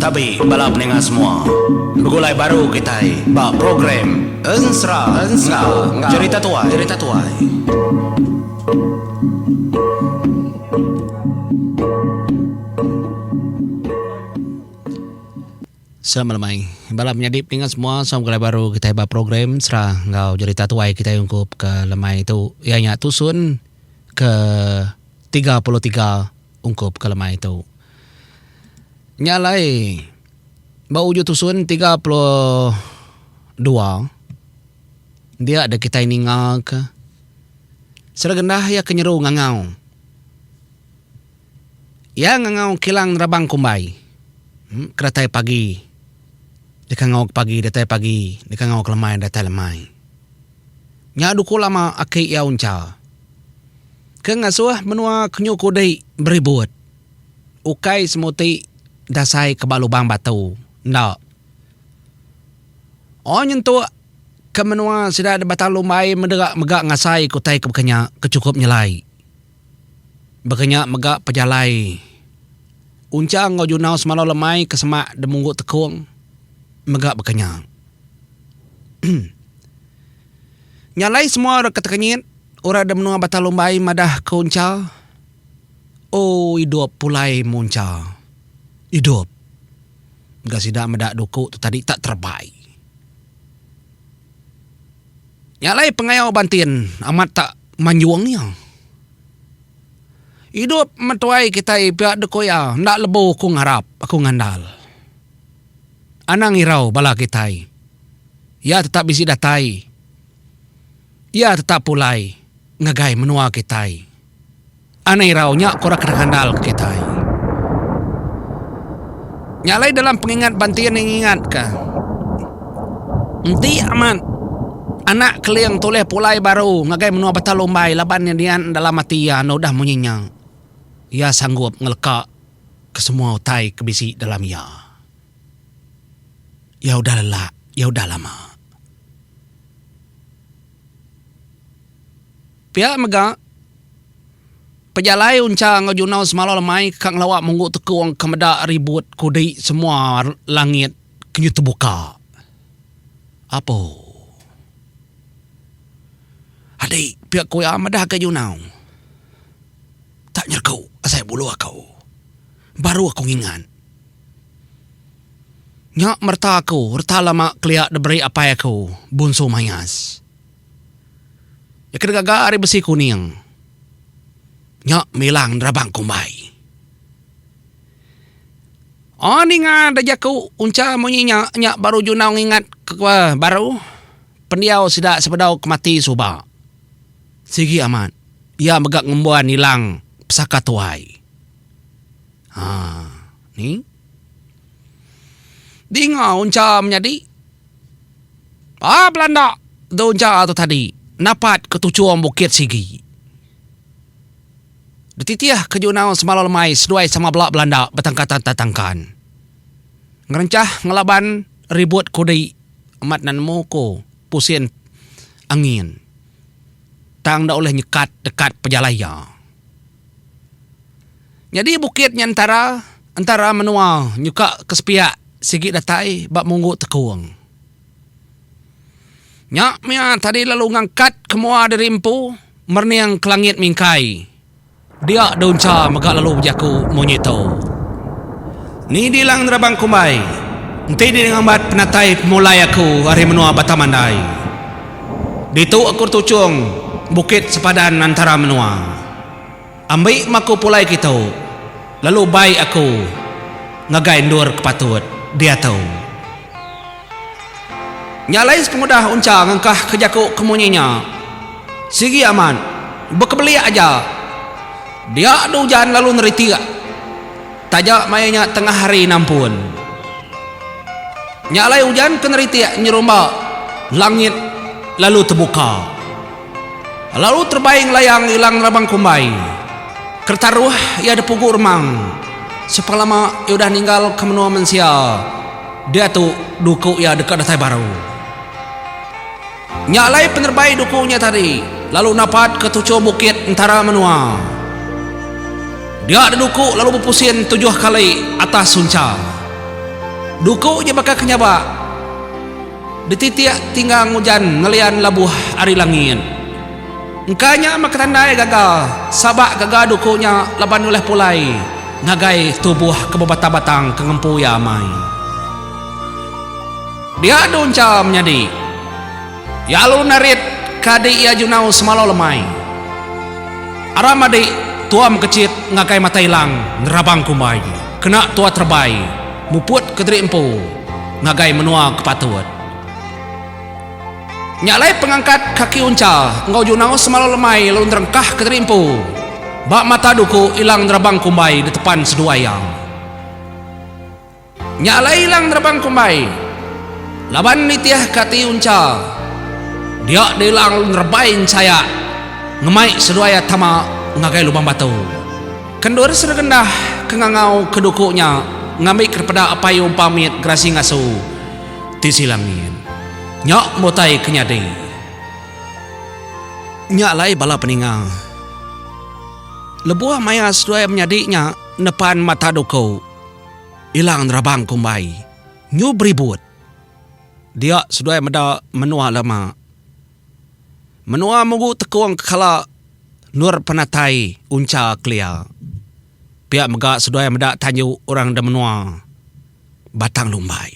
Tabi bala peninga semua. Begulai baru kitai ba program Ensera enggau Jerita Tuai. Jerita Tuai. Selamat lemai. Bala menyadi peninga semua sama begulai baru kitai ba program Ensera enggau Jerita Tuai kitai ungkup ke lemai tu iya nya tusun ke 33 ungkup ke lemai tu. Nya alai ba ujung tusun 32 dia deh kitai ninga ke seregendah iya ke nyeru ngangau. Iya ngangau kilang nerabang kumbai ke datai pagi deka ngau ke pagi datai pagi deka ngau ke lemai datai lemai. Nya duku lama aki iya uncha. Ke ngasuh menua ke nyu kudi beribut. Ukai semuti dasai ke ba lubang batu enda. Oh nyentuk ke menua sida di Batang Lumbai meda mega ngasai ke utai ke baka nya ke chukup nyelai. Baka nya mega pejalai Uncha enggau Junau semalau lemai ke semak de Munggu Tekong mega baka nya. Nya alai semua orang ke tekenyit orang da menua Batang Lumbai madah ke Uncha, Oh idup pulai muncha. Idup. Ga sida meda duku tu tadi tak terebai. Nya alai pengayau Bantin amat tak manjung iya. Idup metuai kitai pia deka iya enda lebu ku ngarap aku ngandal. Anang irau bala kitai. Iya tetap bisi datai. Iya tetap pulai ngagai menua kitai. Anang irau nya ku orang kena ngandal ke kitai. Nya alai dalam pengingat bantin ne ngingatka enti amat anak Keling tulih pulai baru ngagai menua Batang Lumbai laban iya dian dalam ati iya enda udah munyi nya. Iya sanggup ngeleka kesemua utai ke bisi dalam iya. Iya udah lelak, iya udah lama. Pia mega, pejalai Uncha enggau Junau semalau lemai ka ngelawa munggu tekung ke meda ribut kudi semua langit ke nyu tebuka. Apo. Adi pia ku iya madah ke Junau. Tak nyereku asai bulu aku. Baru aku ngingat. Nya mereta aku reta lama kelia diberi apai aku Bunsu Mayas. Iya ke digaga ari besi kuning. Nya milang nerabang kumbai. Oh ninga da jaku uncha munyi nya nya baru Junau ngingat ke baru pendiau sida sebedau ke mati suba. Sigi amat iya mega ngembuan ilang pesaka tuai. Haa ni. Dinga uncha menyadi. Ba belanda tu uncha tu tadi napat ke tuchung bukit sigi. Dititih ke junau semalau lemai seduai sama bela belanda betangkan-tangkan. Ngerenchah ngelaban ribut kudi amat enda nemu ko pusin angin. Tang enda ulih nyekat dekat pejalai iya. Nyadi bukit nya entara entara menua nyuka ke sepiak sigi datai ba Munggu Tekung. Nya mia tadi lalu ngangkat ke mua diri empu merening ke langit mingkai. Dia Duncha mega lalu bejaku munyi tu. Ni dilang nerabang kumbai enti dingambat penatai pemulai aku ari menua Batang Mandai. Ditu aku tuchung bukit sepadan antara menua. Ambi meh aku pulai kitu, lalu bai aku ngagai endur ke patut diatu. Nya alai sepengudah Uncha ngengkahka jaku ke munyi nya, sigi amat bekebelik aja dia deh ujan lalu neritik taja maya nya tengah hari nampun. Nya alai ujan ke neritik nyerumba langit lalu tebuka. Lalu terebai ngelayang ilang nerabang kumbai. Keretaruh iya depugu remang. Sepengelama iya udah ninggalka menua mensia, diatu duku iya deka datai baru. Nya alai penerebai duku nya tadi lalu napatka tuchung bukit entara menua. Dia deduku lalu bepusin tujuh kali atas uncha. Duku nya baka ke nyabak dititik tinggang ujan ngelian labuh ari langit. Engka nya meh ketandai gaga sabak gaga duku nya laban ulih pulai ngagai tubuh ke bebatang-batang ke ngempu iya amai. Dia duncha menyadi. Iya lalu narit ke adi iya junau semalau lemai. Aram adi tua mekechit ngagai mata ilang nerabang kumbai kena tua terebai muput kediri empu ngagai menua ke patut. Nya alai pengangkat kaki uncha enggau junau semalau lemai lalu nerengkah kediri empu ba mata duku ilang nerabang kumbai ditepan seduai iya. Nya alai ilang nerebang kumbai laban nitih ka ati uncha dia dilang lalu nerebai enchaya ngemai seduai iya tama ngagai lubang batu. Kendur seregendah ke ngangau ke duku nya ngambi ke peda apai umpa mit gerasi ngasu tisi langit. Nya meh utai ke nyadi. Nya alai bala peninga lebuh maya seduai menyadi nya nepan mata duku. Ilang nerabang kumbai nyu beribut. Dia seduai meda menua lama. Menua munggu tekung ke kala endur penatai uncha kelia. Pia mega seduai meda tanju orang da menua Batang Lumbai.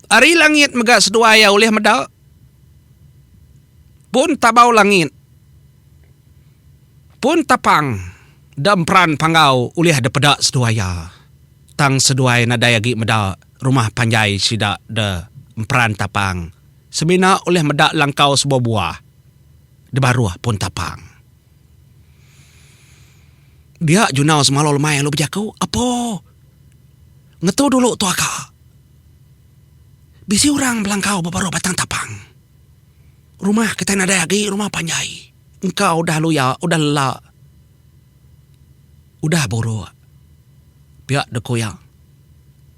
Ari langit mega seduai iya ulih meda pun tabau langit. Pun tapang da emperan panggau ulih dipeda seduai iya. Tang seduai nadai agi meda rumah panjai sida da emperan tapang semina ulih meda langkau sebuah buah di baruh pun tapang. Dia Junau semalu lemai lalu bejaku, Apo, ngetu dulu tu aka. Bisi orang belangkau ba baruh batang tapang. Rumah kitai nadai agi rumah panjai. Engka udah luya, udah lela, udah buruk. Pia dek ku iya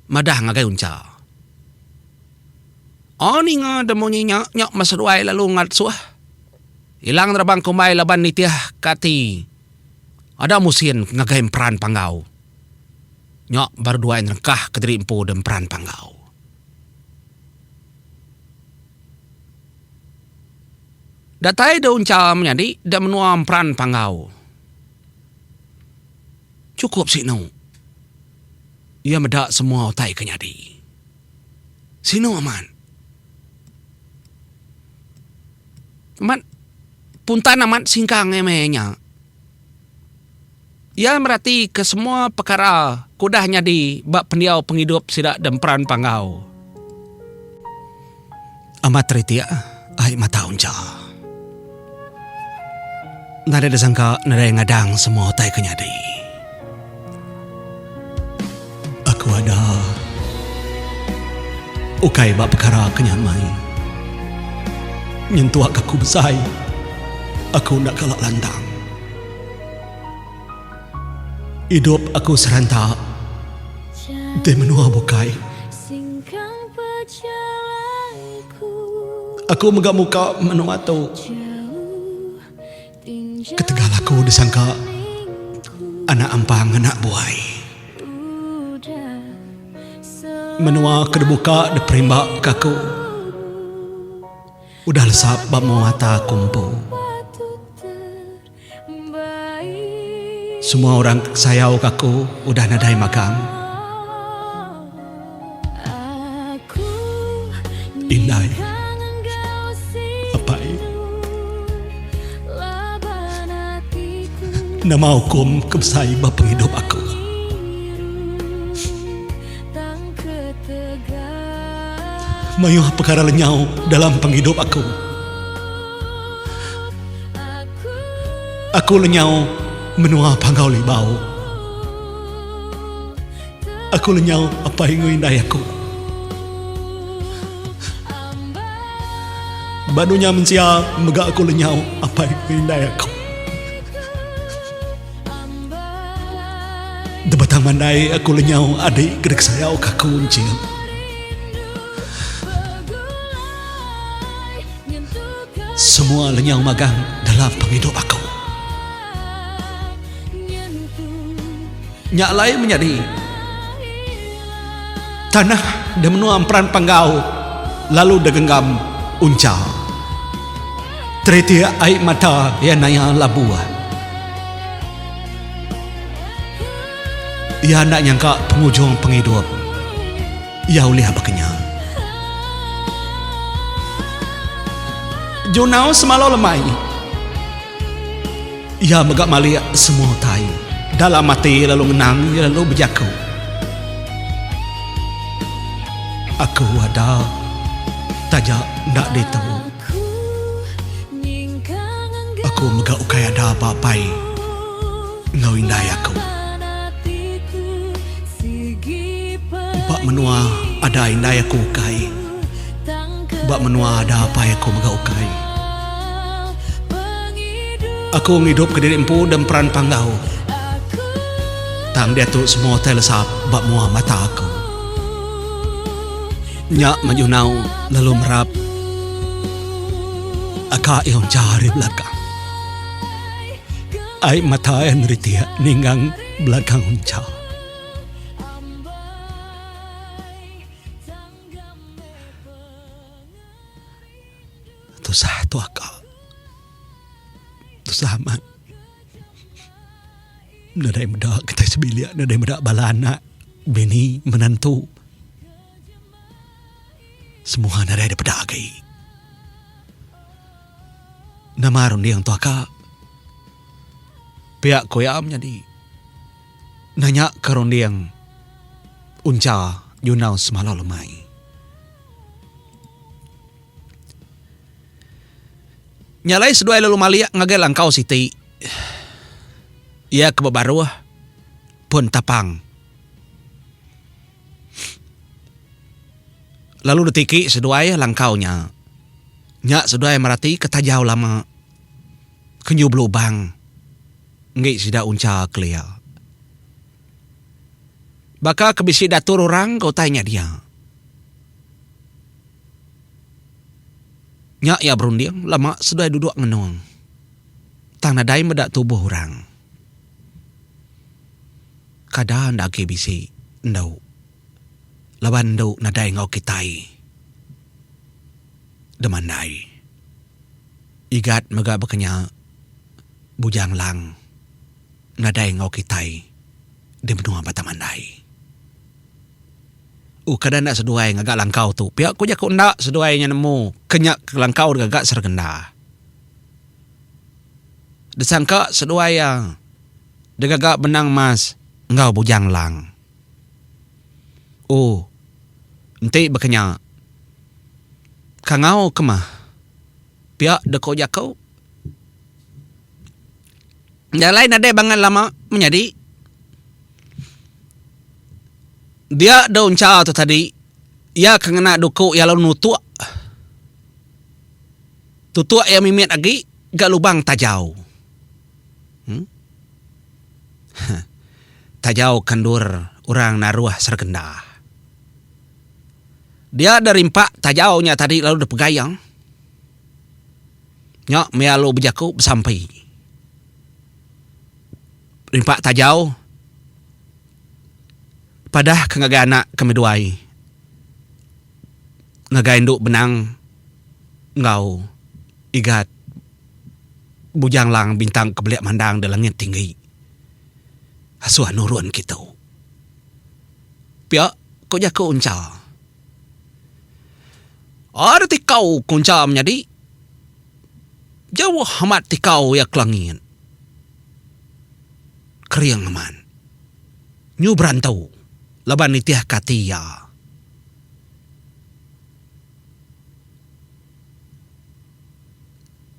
madah ngagai Uncha. Oh ninga dek munyi nya, nya meh seduai lalu ngasuh Ilang nerabang kumbai laban nitih ke ati ada musin ngagai emperan panggau. Nya baru duai nerengkah kediri empu de emperan panggau. Datai de uncha menyadi de menua Emperan Panggau. Chukup sinu iya meda semua utai ke nyadi. Sinu amat. Amat puntan amat singkang iya meh nya. Iya meratika semua pekara ke udah nyadi ba pendiau pengidup sida da Emperan Panggau. Amat teritik ai mata uncha. Nadai disangka nadai ngadang semua utai ke nyadi. Aku ada ukai ba pekara ke nyamai. Nyentuk aku besai aku enda kala lantang. Idup aku seranta di menua bukai. Aku mega muka menua tu ketegal aku disangka anak ampang anak buai. Menua ke dibuka diperimba ke aku. Udah lesap ba mua mata aku empu. Semua orang ke sayau ke aku udah nadai magang. Indai. Apai. Nama ukum ke besai ba pengidup aku. Mayuh pekara lenyau dalam pengidup aku. Aku lenyau menua Panggau Libau. Aku lenyau apai enggau indai aku. Ba dunya mensia mega aku lenyau apai enggau indai aku. Debatang mandai aku lenyau adik ke dikesayau ke aku encing. Semua lenyau magang dalam pengidup aku. Nya alai menyadi tanah di menua Emperan Panggau lalu digenggam Uncha. Teritik ai mata iya naya labuh. Iya enda nyangka pengujung pengidup iya ulih baka nya. Junau semalau lemai. Iya mega malik semua utai dalam ati lalu ngenang iya lalu bejaku, Aku ada taja enda ditu. Aku mega ukai ada ba apai enggau indai aku. Ba menua ada indai aku ukai. Ba menua ada apai aku mega ukai. Aku ngidupka diri empu demperan panggau. Tang diatu semua utai lesap ba mua mata aku. Nya Majunau lalu merap aka iya uncha ari belakang. Ai mata iya neritik ninggang belakang uncha. Tusah tu aka. Tusah amat. Nadai meda kitai sebilik, nadai meda bala anak, bini, menantu. Semua nadai dipeda agi. Nama runding tu aka? Pia ku iya menyadi. Nanya ke runding Uncha Junau semalau lemai. Nya alai seduai lalu malik ngagai langkau siti. Iya ke bebaruh pun tapang. Lalu ditiki seduai langkau nya. Nya seduai merati ke tajau lama ke nyu belubang enggi sida uncha kelia. Baka ke bisi datur orang ke utai nya dia. Nya iya berunding lama seduai duduk ngenung. Tang nadai meda tubuh orang. Kada enda agi bisi endu. Laban endu nadai enggau kitai. Demandai. Igat mega baka nya Bujang Lang nadai enggau kitai di menua Batang Mandai. Uh kada enda seduai ngaga langkau tu pia ku jaku enda seduai nya nemu ke nya ke langkau digaga seregenda. Disangka seduai iya digaga benang mas enggau bujang lang. Uh enti baka nya kangau ke mah pia deka jaku. Jalai nadai bangat lama menyadi. Dia dau encha tu tadi iya ke ngena duku iya lalu nutuk. Tutuk iya mimit agi ga lubang tajau. Huh. Tajau ke endur orang naruh seregenda. Dia da rimpak tajau nya tadi lalu dipegai iya. Nya meh lalu bejaku besampi. Rimpak tajau padah ke ngagai anak kami duai ngagai endu benang enggau igat Bujang Lang Bintang Kebelik Mandang di langit tinggi asuh nurun kitu. Pia ku jaku Uncha. Ada tikau ku Uncha menyadi jauh amat tikau iya ke langit. Kering amat. Nyu berantu laban nitihka ati iya.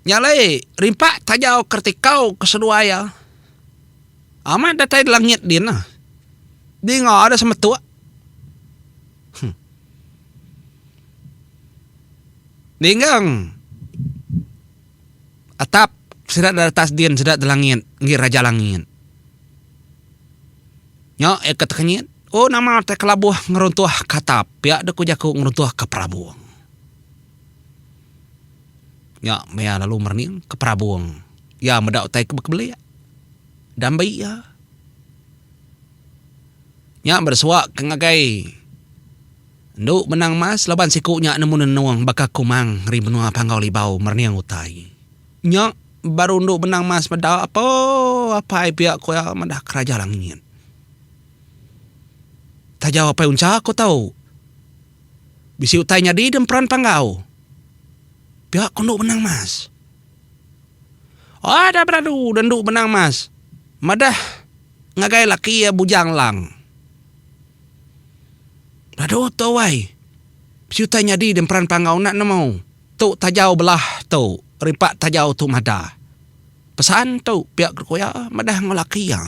Nya alai rimpak tajau kertikau ke seduai iya. Amat datai di langit din ah. Dinga da semetuk. Huh. Ninggang atap sida da atas din sida da langit enggi raja langit. Nya iya ke tekenyit. Oh nama tai kelabuh ngeruntuh ke atap pia deh ku jaku ngeruntuh ke perabung. Nya maya lalu merening ke perabung. Iya meda utai ke bekebelik. Dambi iya. Nya beresuak ke ngagai Endu Benang Mas laban siku nya nemu nenung baka Kumang ari menua Panggau Libau merening utai. Nya baru Endu Benang Mas meda apo apai pia ku iya madah ke Raja Langit. Tajau apai uncha ku tau. Bisi utai nyadi di emperan Panggau. Pia ku Endu Benang Mas. Ada beradu da Endu Benang Mas madah ngagai laki iya Bujang Lang. Aduh tu wai. Bisi utai nyadi di emperan panggau enda nemu. Tu tajau belah tu, ripak tajau tu madah. Pesan tu pia ke ku iya madah enggau laki iya.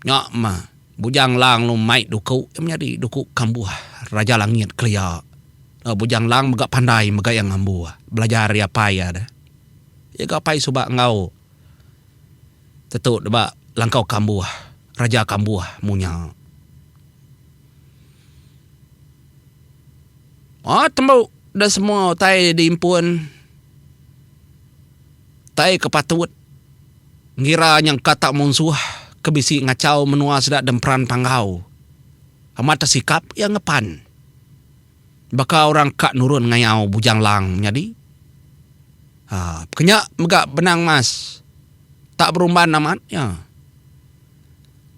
Nya mah Bujang Lang lu mai duku iya menyadi duku kambuh Raja Langit kelia. Bujang Lang mega pandai mega iya ngambuh belajar ari apai iya deh. Iya ga apai suba enggau. Tetu deba langkau kambuh, raja kambuh munya. Oh tembu da semua utai diimpun utai ke patut ngira nyangka tak munsuh ke bisi ngachau menua sida demperan panggau. Amat tesikap iya ngepan. Baka orang ka nurun ngayau Bujang Lang menyadi. Haa pekenya mega Benang Mas tak berumban amat nya.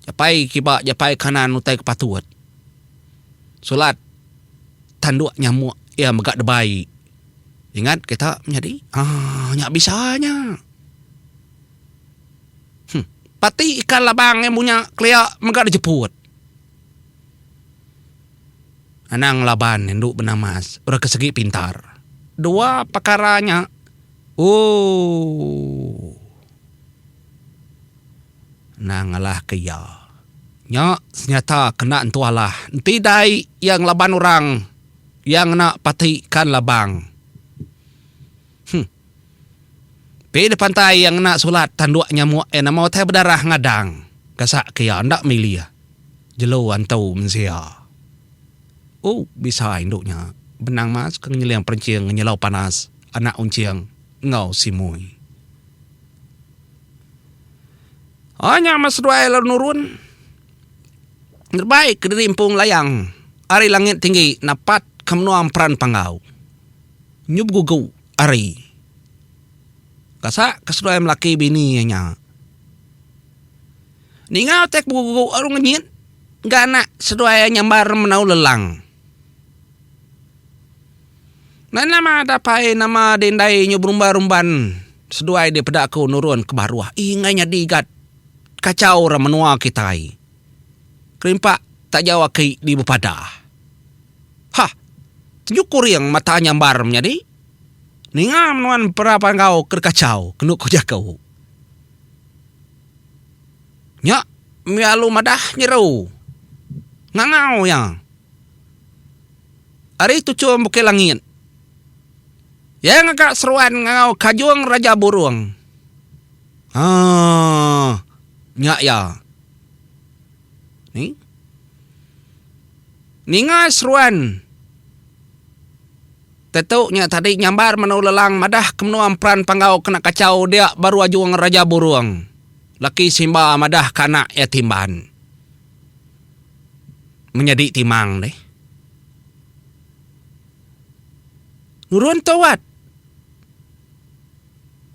Japai kiba japai kanan utai ke patut. Sulat tanduk nyamuk iya mega debai. Ingat kita menyadi haa nya bisa nya. Huh pati ikan labang iya munya kelia mega dijeput. Anang ngelaban indu benamas orang ke segi pintar. Dua pekara nya ooh. Anang ngalah ke iya. Nya senyata kena entu alah. Enti dai iya ngelaban orang iya ngena pati ikan labang. Huh. Pi di pantai iya ngena sulat tanduk nyamuk iya nama utai bedarah ngadang. Gasak ke iya enda milih. Jelu antu mensia. Ooh bisa indu nya. Benang mas ke ngenyeling perenching ngenyelau panas anak unching enggau simui. Aa nya meh seduai lalu nurun nerebai kediri empu ngelayang ari langit tinggi napat ke menua emperan panggau. Nyu begugu ari. Gasak ke seduai melaki bini iya nya. Ninga utai ke begugu aru ngenyit ga anak seduai iya nyambar menau lelang. Nai nama da pai nama di indai nyu berumban rumban seduai di peda aku nurun ke baruh ii enggai nyadi gat kachau ra menua kitai. Kerimpak tajau aki di bepadah. Hah! Teju kuring mata nyambar menyadi. Ninga menuan pera panggau ke kachau kenu ku jaku. Nya mih alu madah nyeru. Ngangau iya. Ari tuchum Bukit Langit. Iya ngaga seruan ngangau Kajung Raja Burung. Haa. Nya iya. Ni. Ninga seruan. Tetu nya tadi nyambar menu lelang madah ke menua emperan panggau kena kachau dia baru ajung Raja Burung. Laki Simba madah ke anak iya Timban. Menyadi Timang deh. Nurun tu wat.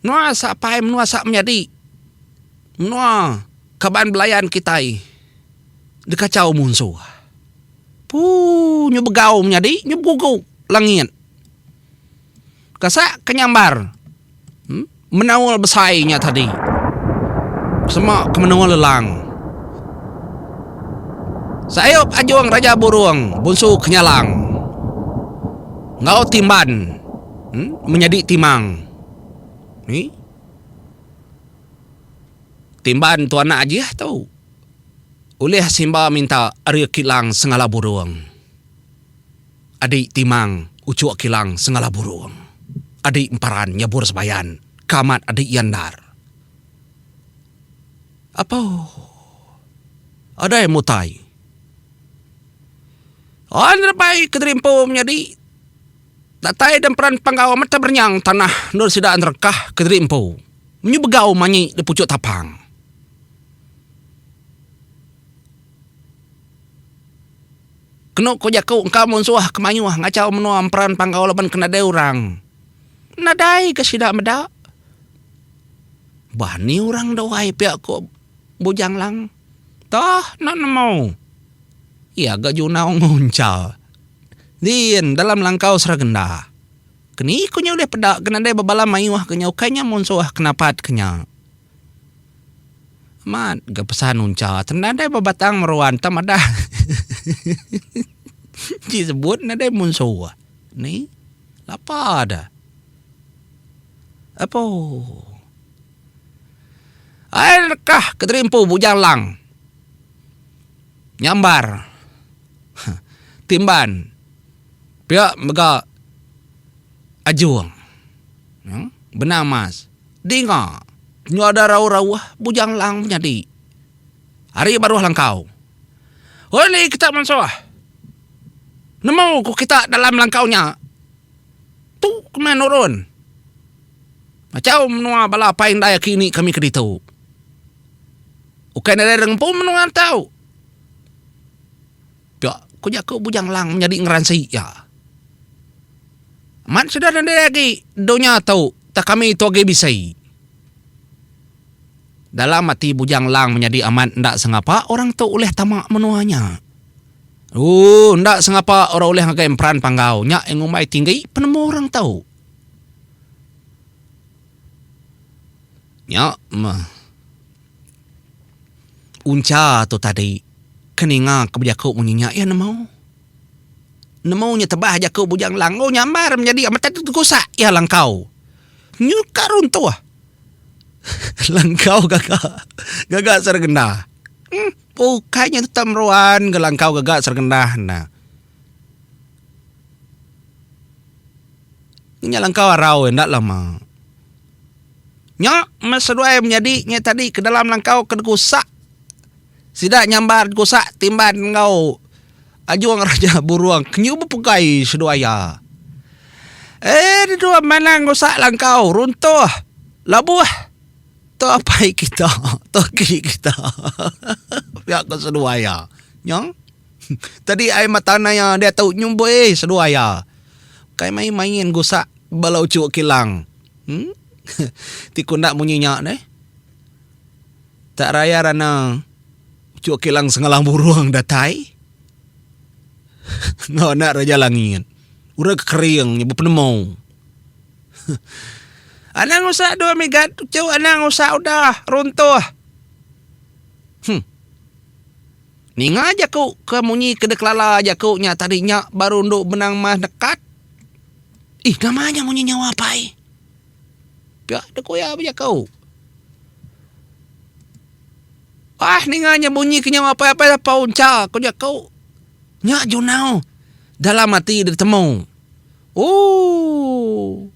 Menua sa apai menua sa menyadi. Menua kaban belayan kitai dikachau munsuh. Puu nyu begau menyadi nyu begugu langit. Gasak ke nyambar menaul besai nya tadi. Sema ke menua lelang. Sayup ajung Raja Burung Bunsu Kenyalang enggau Timban menyadi Timang. Timban tu anak ajih tu. Ulih Simba minta ari Kilang Sengala Burung. Adi Timang uchuk Kilang Sengala Burung. Adi Emparan nyabur sebayan ke amat adi iya endar. Apo. Adai mutai. An rebai kediri empu menyadi datai da emperan panggau amat berenyang tanah endur sida nerengkah kediri empu. Menyebegau manyi di puchuk tapang. Kenu ku jaku engka munsuh ke mayuh ngachau menua Emperan Panggau laban ke nadai orang. Nadai ga sida meda. Bah ni orang da wai pia ku Bujang Lang. Toh enda nemu. Iya ga Junau ngunchal. Din dalam langkau Seragenda. Keni ku nya ulih peda ke nadai bebala mayuh ke nya ukai nya munsuh ke napat ke nya. Amat ga pesan uncha te nadai bebatang meruan tang madah ji sebut nadai munsuh ni lapa da. Apo ai rekah kediri empu Bujang Lang nyambar timban pia mega ajung benang mas. Dinga, nyuada rauh-rauh Bujang Lang menyadi ari baruh langkau. Oi ni kita mansuh. Nemu ku kita dalam langkau nya. Tu ke meh nurun. Machau menua bala apai indai aki ini kami ke ditu. Ukai nadai re ngempu menua tau. Pia ku jaku Bujang Lang menyadi ngeransi iya. Amat sida nadai agi dunya tu tak kami tu agi bisi. Dalam ati Bujang Lang menyadi amat enda sengapa orang tu ulih tama menua nya. Ooh enda sengapa orang ulih ngagai emperan panggau nya iya ngumbai tinggi penemu orang tu. Nya meh. Uncha tu tadi ke ninga ke bejaku munyi nya iya nemu. Nemu nya tebah jaku Bujang Lang oh nyambar menyadi amat tadi tegusak iya langkau. Nyuka runtuh langkau gaga gaga seregenda. Em ukai nya tetap meruan ga langkau gaga seregenda ne. Nya langkau arau enda lama. Nya meh seduai menyadi nya tadi ke dalam langkau ke digusak. Sida nyambar digusak timban enggau ajung raja burung ke nyu bepegai seduai iya. Eh dedua manang ngusak langkau runtuh labuh tu apai kita tu aki kita pia ku seduai iya. Nya tadi ai mata naya diatu nyumbui seduai iya. Kai main main gusak bala uchu kilang. Hmm. Ti ku enda munyi nya deh. Tak raya rana uchu kilang sengalang burung datai. Enggau anak Raja Langit. Orang ke kering nya bepenemu. Anang usak dua migat uchu anang usak udah runtuh. Hmm. Ninga jaku ke munyi ke dikelala jaku nya tadi nya baru endu benang mas nekat. Ih nama nya munyi nyawa apai. Pia dek ku iya bejaku. Ah ninga nya bunyi ke nyawa apai apai sapa uncha ku jaku. Nya junau dalam ati dek temu. Ooh.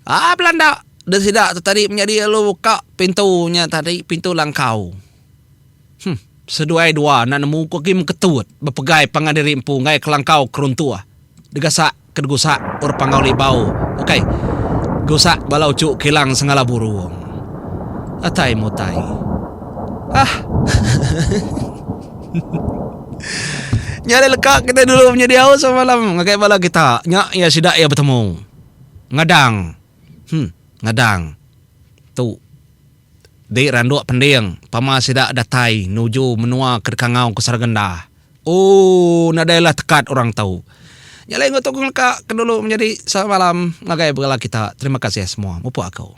Ah belanda dek sida tu tadi menyadi lalu buka pintu nya tadi pintu langkau. Huh. Seduai dua enda nemu ku agi mengketut bepegai pangan diri empu enggai kelangkau keruntuh degasak ke degusak urang Panggau Libau ukai gusak bala uchu kilang sengala burung. Atai mutai. Hah. Nya alai leka kitai dulu menyadi aus malam ngagai bala kita nya iya sida iya betemu. Ngadang. Huh ngadang. Tu. Di randuk pending, pama sida datai nuju menua ke dikangau ke Seragenda. Ooh nadai lah tekat orang tu. Nya alai enggau tu ku ngeleka ke dulu menyadi selamat malam ngagai bala kita. Terima kasih semua. Mupuk aku.